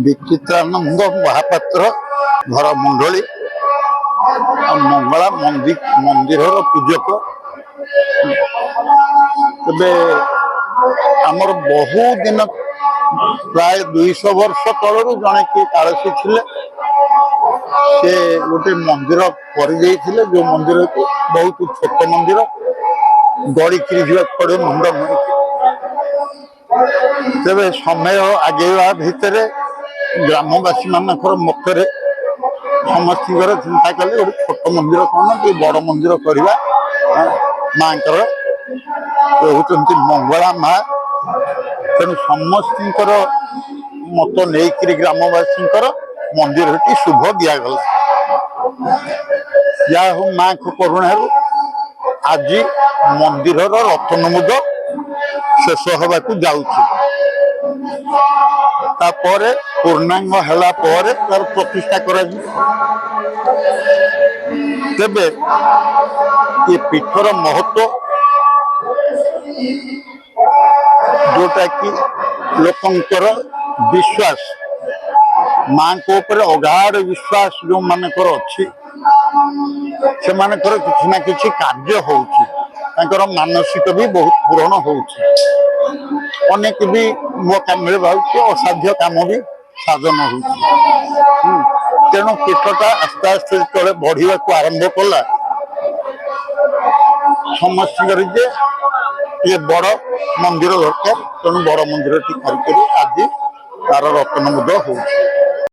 ବିଚିତ୍ରାନନ୍ଦ ମହାପାତ୍ର, ଘର ମୁଣ୍ଡଳି ଆଉ ମଙ୍ଗଳା ମନ୍ଦିରର ପୂଜକ। ତେବେ ଆମର ବହୁ ଦିନ, ପ୍ରାୟ 200 ବର୍ଷ ତଳରୁ ଜଣେ କିଏ କାଳସୀ ଥିଲେ, ସେ ଗୋଟେ ମନ୍ଦିର କରିଦେଇଥିଲେ, ଯୋଉ ମନ୍ଦିରକୁ ବହୁତ ଛୋଟ ମନ୍ଦିର, ଗଳିକିରି ଯିବାକୁ ପଡେ ମୁଣ୍ଡ ନଇଁକି। ତେବେ ସମୟ ଆଗେଇବା ଭିତରେ ଗ୍ରାମବାସୀ ମାନଙ୍କର ମତରେ ସମସ୍ତଙ୍କର ଚିନ୍ତା କଲେ, ଗୋଟେ ଛୋଟ ମନ୍ଦିର କଣ, ଟିକେ ବଡ ମନ୍ଦିର କରିବା। ମାଙ୍କର ରହୁଛନ୍ତି ମଙ୍ଗଳା ମା। ତେଣୁ ସମସ୍ତଙ୍କର ମତ ନେଇକିରି ଗ୍ରାମବାସୀଙ୍କର ମନ୍ଦିରଟି ଶୁଭ ଦିଆଗଲା। ଯାହା ହଉ, ମାଙ୍କ କରୁଣାରୁ ଆଜି ମନ୍ଦିରର ରତ୍ନମୁଦ ଶେଷ ହେବାକୁ ଯାଉଛି। ତାପରେ ପୂର୍ଣ୍ଣାଙ୍ଗ ହେଲା ପରେ ତାର ପ୍ରତିଷ୍ଠା କରାଯିବ। ତେବେ ଏ ପୀଠର ମହତ୍ଵ ଯୋଉଟା କି ଲୋକଙ୍କର ବିଶ୍ୱାସ, ମାଙ୍କ ଉପରେ ଅଗାଢ ବିଶ୍ୱାସ ଯୋଉମାନଙ୍କର ଅଛି, ସେମାନଙ୍କର କିଛି ନା କିଛି କାର୍ଯ୍ୟ ହଉଛି, ତାଙ୍କର ମାନସିକ ବି ବହୁତ ପୂରଣ ହଉଛି, ଅନେକ ବି ମୋ କାମରେ ଭାବୁଛି ଅସାଧ୍ୟ କାମ ବି ସାଧନ ହଉଛି। ତେଣୁ ପୀଠଟା ଆସ୍ତେ ଆସ୍ତେ ଯେତେବେଳେ ବଢିବାକୁ ଆରମ୍ଭ କଲା, ସମସ୍ତଙ୍କର ଯେ ଟିକେ ବଡ ମନ୍ଦିର ଦରକାର, ତେଣୁ ବଡ ମନ୍ଦିରଟି କରିକରି ଆଜି ତାର ରତ୍ନମୁଦ ହଉଛି।